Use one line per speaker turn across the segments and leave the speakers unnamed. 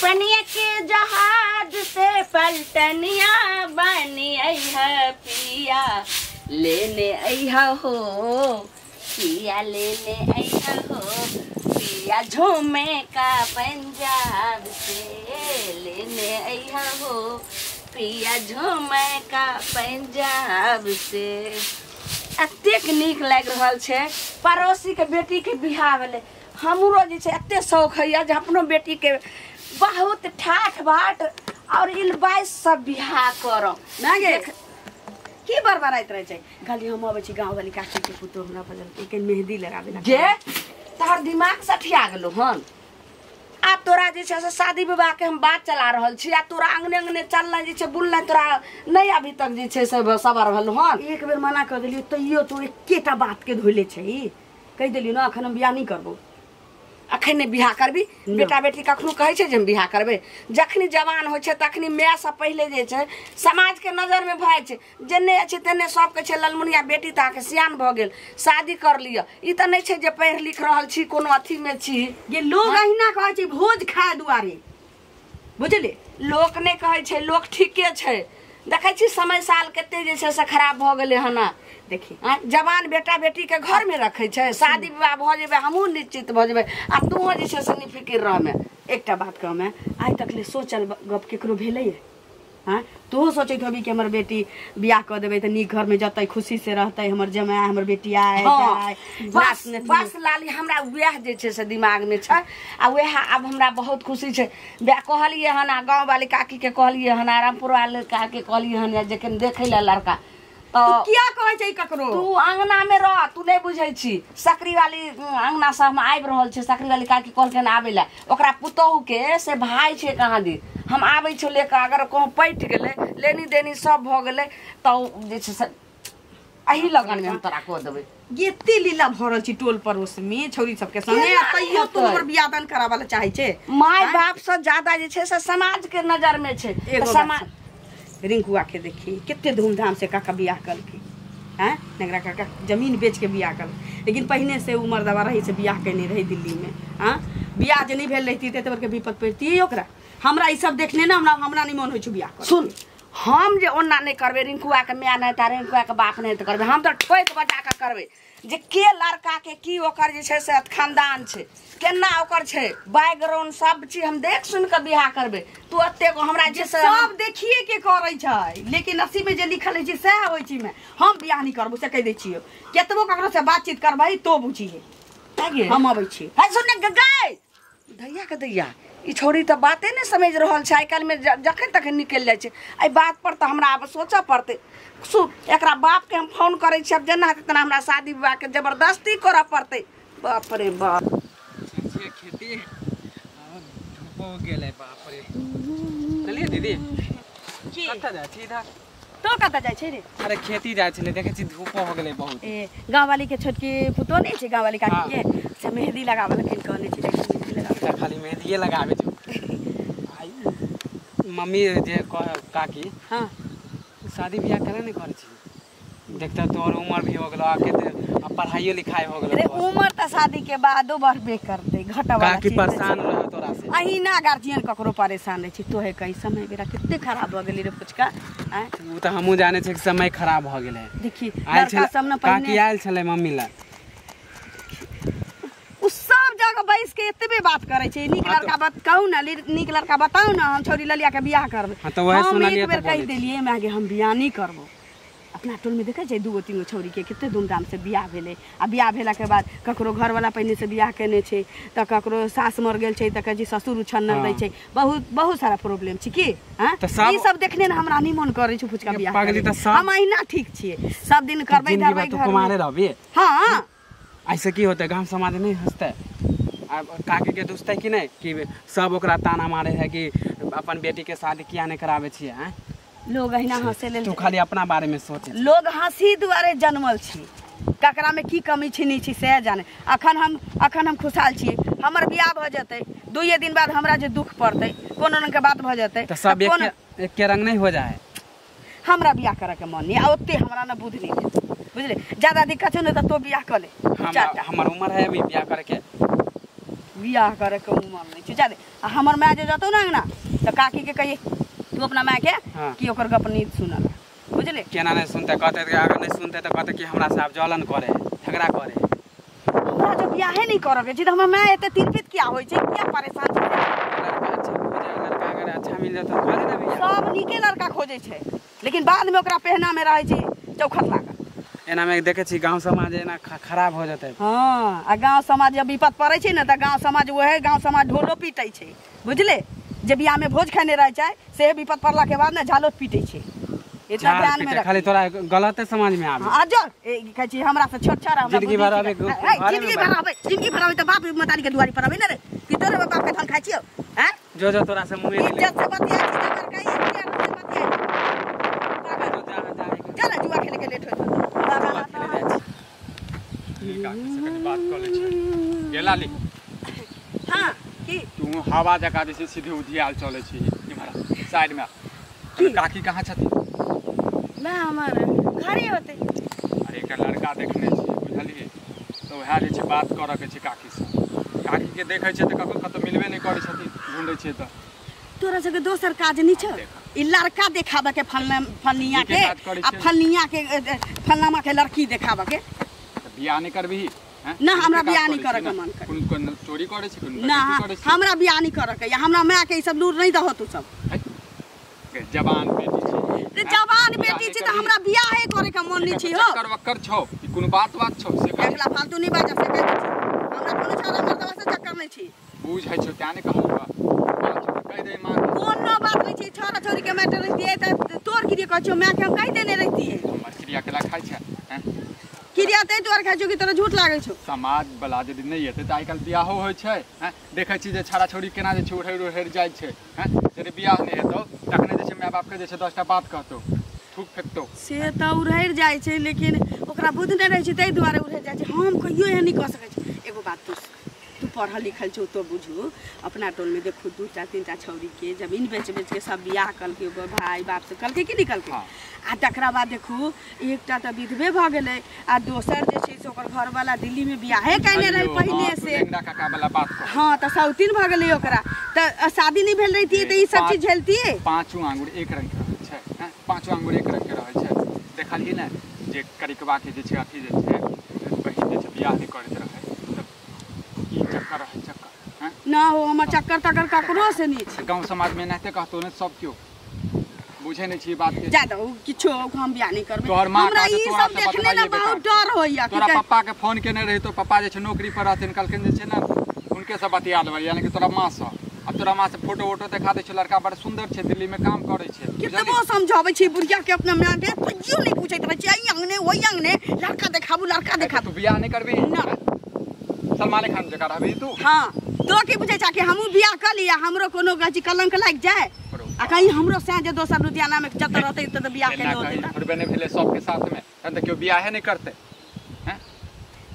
पनिया के जहाज से पलटनिया बनी अइहा पिया लेने अइहा हो, पिया लेने अइहा हो, पिया झूमे का पंजाब से लेने अइहा हो, पिया झूमे का पंजाब से। एतेक नीक लागि रहल छै। पड़ोसी के बेटी के बियाह भेलै, हमरो जे छै एते शौक होइए जे अपनो बेटी के बहुत ठाठ बाट और इलबाइस सब बियाह करब।
ना गे की बड़बड़ाइत रहै छै? खाली हम अबै छी गाँव वाली काकी के पुतोह हमरा बजलकै के मेहंदी लगाबे ला।
गे तोहर दिमाग सठिया गेलो हन। आब तोरा जे छै से शादी विवाह के हम बात चला रहल छी आ तोरा अंगने अंगने चलना जे छै बुलना तोरा नहीं अभी तक जे छै से सबर भेल हन।
एक बेर मना कर देलियो तैयो तो एकेटा बात के धोले छै। कहि देलियो ना अखन हम बियाह नहीं करबो।
अखन नहीं बियाह करबी? बेटा बेटी कखनो कहै छै जे हम बियाह करबै? जखनी जवान होइ छै तखनी माय से पहिले जे छै समाज के नजर में भए छै, जेने छै तेने सब कहै छै ललमुनिया बेटी तऽ अहाँके सियान भऽ गेल शादी कर लिअ। ई तऽ नहि छै जे पढ़ि लिख रहल छी कोनो अथी में छी।
ये लोग अहिना कहै छै भोज खाय दुआरे, बुझली?
लोक नहि कहै छै, लोक ठीके छै। देखै छी समय साल कते जे छै से खराब भऽ गेलै हन।
देखी
जवान बेटा बेटी के घर में रखे छै, शादी विवाह भऽ जेबै हमहूँ निश्चित भऽ जेबै आ तूहो जे छै से निफिकिर रहमे।
एकटा बात कहमे, आइ तक ले सोचल गप केकरो भेलै? हाँ तोहो सोचैत होबी कि हमर बेटी बियाह कऽ देबै तऽ नीक घर में जतै, खुशी से रहतै, हमर जमाय हमर बेटी आए जाए।
बस बस लाली हमरा वएह जे छै से दिमाग में छै आ वएह आब हमरा बहुत खुशी छै। कहलियै हन आ गाँव वाली काकी के कहलियै हन, रामपुर वाली काकी के कहलियै हन जे कनि देखै लए लड़का।
तो किया कहै छै ककरो?
तू अंगना में रह, तू नहीं बुझै छी। सकरी वाली अंगना से हम आबि रहल छी, सकरी वाली काकी कहलखिन आबै लए, ओकरा पुतोहु के से भाई छै कहाँ दी, हम आबै छौ लेके, अगर कहूँ पटि गेलै लेनी देनी सब भऽ गेलै तऽ जे छै से एही लगन में हम तोरा कऽ देबै।
एते लीला भरल छी टोल पड़ोस में छौरी सबके संगे, तैयो तू हमर बियाह दान कराबऽ ला चाहै छै?
माय बाप से ज्यादा जे छै से समाज के नजर में छै। समाज
रिंकुआ के देखी कते धूमधाम से काका बियाह कलकै, हैं नगरा काका जमीन बेच के बियाह कल, लेकिन पहिने से उमर दबा रही से बियाह केने रही दिल्ली में। हाँ बियाह जे नहीं भेल रहती ते बड़के विपद पड़ती ओकरा। हमरा ई सब देखने ना हमरा नहीं मन होइ छै बियाह कर।
सुन हम जे ओना नहीं करबै, रिंकुआ के माय नहीं तऽ रिंकुआ के बाप नहीं तऽ करबै, हम तऽ ठोकि बजा के करबै जे के लड़का के की ओकर जे छै से खानदान छै, केना ओकर छै बैकग्राउंड, सब चीज हम देख सुन के बियाह करबै। तू एतेक हमरा जे
सब देखिए के करै छै, लेकिन नसीब में जे लिखल होइ छै सएह होइ छै। हम बियाह नहीं करबो से कहि दै छियौ, केतबो ककरो से बातचीत करबै तो बुझिहे। हम अबै छी।
सुन गै दैया के दैया, ई छोरी तऽ बाते नहि समझि रहल छै, आइ काल्हिमे जखन तखन निकलि जाइ छै। एहि बात पर तऽ हमरा आब सोचऽ पड़तै। सुन एकरा बापके हम फोन करै छी, आब जेना हेतै तेना हमरा शादी विवाहके जबरदस्ती करऽ पड़तै। बाप रे बाप
खेती धूपो गेलै बाप रे। चलिए दीदी कतऽ जाइ छी इधर?
तो कतऽ जाइ छै रे?
अरे खेती जाइ छलै, देखै छी धूपो हो गेलै बहुत।
ए गाँव वाली के छोटकी पुतोह नहि छै गाँव वाली काकी के, से मेहंदी लगाबऽ लए कहने छै।
खाली मेहंदिए लगाबै छै मम्मी जे कह काकी।
हाँ
शादी बियाह करे नहीं करै छी, देखते तोहर उम्र भी हो गेलो आ पढ़ाइयो लिखाई हो गेलो।
अरे उम्र तऽ शादी के बादो बढ़बे करतै, घटऽ वाला
काकी परेशान रह तोरा से।
अहिना गार्जियन ककरो परेशान रहै छै। तोहे कही समय बेरा कते खराब भऽ गेलै रे पुचका।
आँ उ तऽ हमहूँ जानै छियै कि समय खराब भऽ गेलै।
देखी लड़का सब ने पहिने
काकी आयल छलै मम्मी लग,
उ सब जगह बैस के एतबे बात करै छै, नीक लड़का बात कहू ना, नीक लड़का बताउ ना, हम छौरी ललिया के बियाह करबै। हम एक बेर कहि देलियै माय गे हम बियाह नहीं करबो। अपना टोल में देखै छै दूगो तीन गो छौरी के कते धूमधाम से बियाह भेलै, आ बियाह भेला के बाद ककरो घरवाला पहिने से बियाह केने छै तऽ ककरो सास मर गेल छै तऽ कहै छै ससुर उछन्नर दै छै, बहुत बहुत सारा प्रॉब्लम छै की। हाँ ई सब देखने ने हमरा नहीं मन करै छै फुचका बियाह। हम अहिना ठीक छियै, सब दिन करबै धरबै घर
कुमारे रहबी।
हाँ
ऐसे की होतै, गाँव समाज नहीं हंसतै, आब काकी के दुसतै कि नहीं कि सब ओकरा ताना मारे है कि अपन बेटी के शादी किया नहीं कराबै छियै। आँय
लोग अहिना हंसे लेल,
तू खाली अपना बारे में सोचे।
लोग हंसी दुआरे जन्मल छी, ककरा में की कमी छै नहीं छै से जाने। अखन हम खुशहाल छियै, हमर बियाह भऽ जेतै दुइये दिन बाद हमरा जे दुख पड़तै कोनो रंग के बात भऽ जेतै
तऽ सब एके रंग नहीं हो जाए।
हमरा बियाह करे के मन नहीं आ ओते हमरा न बुद्धि नहीं बुझले, ज्यादा दिक्कत छै ने तऽ तो बियाह कऽ ले।
हमर उम्र है अभी बियाह करे के।
बियाह करे के उमर नहीं छै। जा दे आ हमर माय जे जतौ ना अंगना त काकी के कहिए तू अपना माय के कि ओकर गप नहीं सुनल, बुझले?
केना नहीं सुनते? कहते कि अगर नहीं सुनते त कहते कि हमरा से आब जलन करे, झगड़ा करे।
हमरा जो बियाहे नहीं करके छै त हमर माय एते तिरपित किया होय छै, किया परेशान छै?
लड़का अच्छा खोजे, लड़का अगर अच्छा मिल जात त करे ना बियाह।
सब नीके लड़का खोजे छै, लेकिन बाद में ओकरा पहना में रहै छै चौखट लागल।
एना में देखे छी गांव समाज एना खराब हो जतै।
हां, आ गांव समाज जब विपद पड़ै छै ने त गांव समाज ओहे गांव समाज ढोलो पीटै छै, बुझले? जे बियाह में भोज खाने रहै छै से विपद पड़ला के बाद ने झालो पीटै छै। इतना ध्यान में रख,
खाली तोरा गलत समझ में आवे।
आ जो ए कहै छी हमरा से छोट छड़ा, हमरा
जिंदगी भर आवे,
जिंदगी भर आवे, जिंदगी भर आवे त बाप मतारी के दुआरी पर आवे ने रे, कि तोरे बाप के धन खाइ छियो? हैं
जो जो तोरा से मुंह
इज्जत से बतिया छी त कर कहि इज्जत से बतिया। चल जुआ खेले के लेट होय।
काकी से कनी बात क ले छै गेला ली।
हां की
तू हवा जका जे छै सीधे उधियाल चलै छी इमहर साइड में। काकी कहां छथिन?
ना हमर घरे होते।
अरे एक लड़का देखने छी बुझलिए, त वएह जे छै बात करऽ के छै काकी से। काकी के देखै छै त कखन कतौ मिलबे नै करै छथिन, ढूंढै छियै त।
तोरा सबके दोसर काज नहीं छौ? ई लड़का देखाबे के फलनिया के आ फलनिया के फलनामा के लड़की देखाबे के।
बियाह नहीं करबही?
ना हमरा बियाह नहीं करे के मन करे।
कोन कोन चोरी करे छै, कोन
ना हमरा बियाह नहीं करे के, हमरा माय के ई सब लूर नहीं दहो तू सब।
जवान बेटी छै,
ते जवान बेटी छै त हमरा बियाहे करे के मन नहीं छै हो।
चक्कर वक्कर छौ ई कोनो बात बात छौ से कह।
एकला फालतू नहीं बाजा से कह छै, हमरा कोनो छाड़ा मर्दवा से चक्कर नहीं छै।
बुझै छौ तें ने कहलौ, कह दे मां
कोनो बात नहीं छै। छोरा छोरी के मैटर रहतिए त तोर की कहै छौ माय के हम कहि देने रहतिए।
हमर क्रिया केला खाइ छै हैं
क्रिया तै तोर खाइ छौ कि तोरा झूठ लागै छौ?
समाज वाला यदि नहीं हेतै त आइ काल्हि बियाहो होइ छै हैं। देखै छी जे छाड़ा छौड़ी केना जे छै उड़ै उड़ै जाइ छै हैं। यदि बियाह नहीं हेतौ तखने जे छै माय बाप के जे छै 10टा बात कहतौ, थूक फेकतौ।
से त उड़ै जाइ छै, लेकिन ओकरा बुद्धि नहि रहै छै ताहि दुआरे उड़ै जाइ छै। हम कहियो एहन नहि कऽ सकै छी। एगो बात तू पढ़ल लिखल छौ तो बुझू, अपना टोल में देखू 2टा 3टा छौड़ी के जमीन बेच बेच के सब बियाह कलकै, ओकर भाई बाप से कलकै कि नहीं कलकै। आ तकरा बाद देखू एकटा तऽ विधवे भऽ गेलै आ दोसर जे छै से ओकर घरवाला दिल्ली में बियाहे कयने रहै पहिले से। हाँ तऽ सौतीन भऽ गेलै ओकरा, तऽ शादी नहीं भेल रहितियै तऽ ई सब चीज झेलतियै।
पाँचो आंगुर एक रंग के रहै छै, पाँचो आंगुर एक रंग के रहै छै। देखलियै ने जे करिकबा के जे छै अथी जे छै बहिन जे छै बियाह नहि करैत रहै, चक्कर है चक्कर हैं
ना हो हमर चक्कर तक्कर ककरो से नहीं छै।
गांव समाज में एनाहिते कहतो ने सब केओ, बुझे नहीं छी बात के।
जा दो किछो हम बियाह नहीं करबै। हमरा ई सब देखने ना बहुत डर होइया।
तोरा पप्पा के फोन केने रही तो पप्पा जे छै नौकरी पर रहथिन, कहलखिन जे छै ने हुनके से बतिया लेबै, यानी कि तोरा माँ से। अब तोरा माँ से फोटो वोटो देखा दै छै, लड़का बड़ सुंदर छै, दिल्ली में काम करै छै।
कितबो समझाबै छी बुढ़िया के अपना माय के तैयो नहीं पूछैत रहै छै, एहि अंगने ओहि अंगने लड़का देखाबू लड़का देखाबू।
तू बियाह नहीं करबी
ना?
सलमान खान जका रहबी तू?
हां, तो की बुझै छा कि हमहूँ बियाह कर लिया हमरो कोनो गची कलंक लागि जाए आ कहीं हमरो से जे दोसर लुधियाना में जत रहतै त बियाह केने होतै त
थोड़बे नहीं भेलै सबके साथ में, तहन त केओ बियाहे नहीं करतै हैं।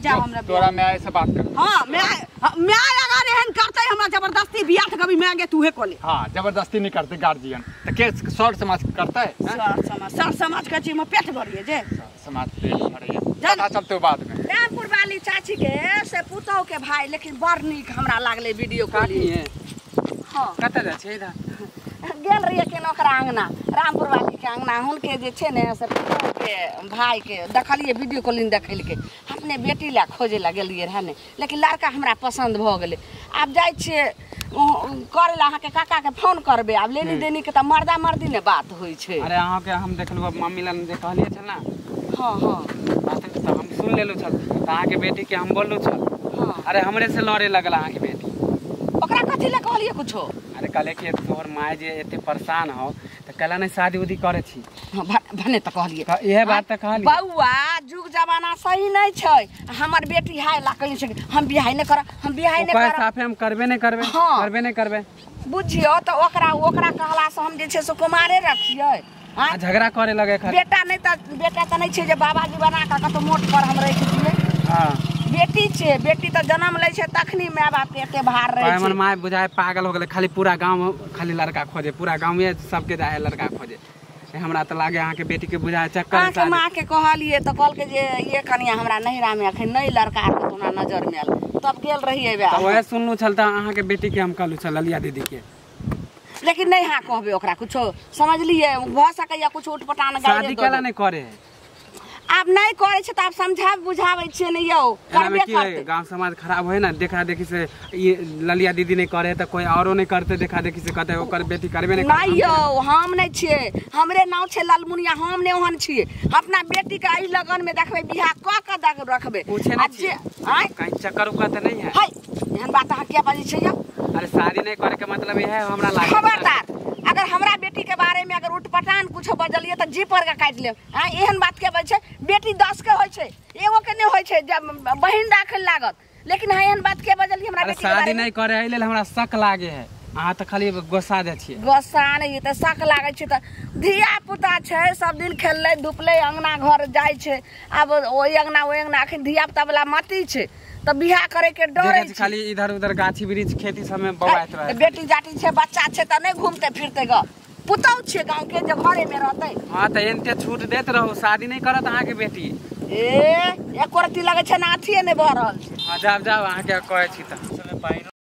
जा हमरा
तोरा माय से बात कर।
हां माय अगर एहन करतै हमरा जबरदस्ती बियाह त कभी माय गे तूहे कोले।
हां जबरदस्ती नहीं करतै गार्जियन त के सर समाज करतै?
सर समाज, सर समाज के चीज में पेट भरिए जे
समाज पेट भरिए पता चलतै बाद में।
रामपुर वाली चाची के से पुतहु के भाई लेकिन बड़ नीक हमरा लागलै वीडियो कॉलिंग। हां
कतऽ जाइ छै इधर?
गेल रहियै केना ओकरा अंगना, रामपुर वाली के अंगना, हुनके जे छै ने से पुतहु के भाई के देखलियै वीडियो कॉलिंग देखलकै। अपने बेटी लए खोजै लए गेलियै रहए ने, लेकिन लड़का हमरा पसन्द भऽ गेलै। आब जाइ छियै करै लए, अहाँके काकाके फोन करबै। आब लेनी देनी के तऽ मर्दा मर्दी ने बात होइ छै।
अरे अहाँके हम देखलहुँ मम्मी लग जे कहलियै छल ने।
हाँ हाँ
तऽ हम सुन लेलहुँ छल, तऽ अहाँके बेटीके हम बोललहुँ छल।
हाँ
अरे हमरे से लड़े लगल अहाँके बेटी।
ओकरा कथी लए कहलियै कुछो?
अरे कहले कि तोहर माय जे एते परेशान हो तऽ कहला नहीं शादी उदी करे छी।
भने तऽ कहलियै
इएह बात तऽ कहलियै।
बौआ जुग जमाना सही नहीं छै, हमर बेटी हाय ला कहै छै हम बियाह नहि करब, हम बियाह नहि करब।
साफे हम करबे नहि करबै।
हाँ
करबे नहि करबै
बुझियौ तऽ ओकरा ओकरा कहला से हम जे छै से कुमारे रखियै।
झगड़ा करे लगे खाली।
बेटा नहीं तऽ बेटा तऽ नहीं छै जे बाबाजी बना कऽ कतौ मोट पर हम राखि दियै।
हाँ
बेटी छै, बेटी तऽ जन्म लै छै तखनी my बाप के एते भार रहै छै।
हमर माय बुझाय पागल हो गेलै, खाली पूरा गांव खाली लड़का खोजे, पूरा गांवे सबके जाए है लड़का खोजे। हमरा तऽ लागे अहाँके बेटी के बुझाय चक्कर।
अहाँके माँ के कहलियै तऽ कहलकै जे ये कनिया हमरा नैहरा में अखन नहीं लड़का आर के तोरा नजर में आयल,
तब गेल रहियै
तऽ वएह सुनलहुँ छल तऽ अहाँके बेटीके हम कहलहुँ छल ललिया दीदीके।
लेकिन नहीं हाँ कहबे ओकरा कुछो, समझलियै? भऽ सकैया कुछो उठपटान गाड़ि
शादी केला नहि करे है।
आब नहीं करे छै तऽ आब समझा बुझाबै छियै ने यौ, करबे करतै।
गांव समाज खराब होय ना, देखा देखी से ये ललिया दीदी नहीं करे तऽ कोई औरो नहीं करते, देखा देखी से कहते ओकर बेटी करबे नहीं।
नहीं यौ हम नहीं छियै, हमरे नाम छै ललमुनिया, हम नहीं ओहन छियै। अपना बेटी के एहि लगन में देखबै बियाह कऽ के रखबै।
पूछे नहीं छियै कहीं चक्कर उक्कर तऽ नहीं है?
है एहन बात अहाँ किया बाजै छियै यौ?
अरे शादी नहीं करे के मतलब ये है हमरा लागे।
खबरदार अगर हमरा बेटी के बारे में अगर उठपटान कुछो बजलिए तऽ जी पर के काटि लेब। हाँ एहन बात के बजै छै? बेटी 10 के होइ छै, एगो के नहि होइ छै, जब बहिन राखै लागत। लेकिन हाँ एहन बात के बजलिए हमरा बेटी के बारे
शादी
में?
नहीं करे एहि लेल हमरा शक लागे है। अहाँ तऽ खाली गोस्सा जाइ छियै।
गोस्सा नहि तऽ शक लागै छै तऽ धिया पुता छै, सब दिन खेललै धुपलै अंगना घर जाइ छै। आब ओहि अंगना ओहि अंगना अखन धिया पुता वाला मती छै तऽ बियाह करे के डरे
छै। खाली इधर उधर गाछी वृक्ष खेती सब में बौआइत रहै।
बेटी जाटी छै, बच्चा छै तऽ नहि घूमते फिरते ग, पुतहु छै गाँव के जे घरे में रहतै।
हाँ तऽ एनते छूट देत रहू, शादी नहीं करत अहाँके बेटी।
ए एको रत्ती लगै छै ने अथिए नहि भऽ रहल छै।
हाँ जाब जाब अहाँके कहै छी तऽ।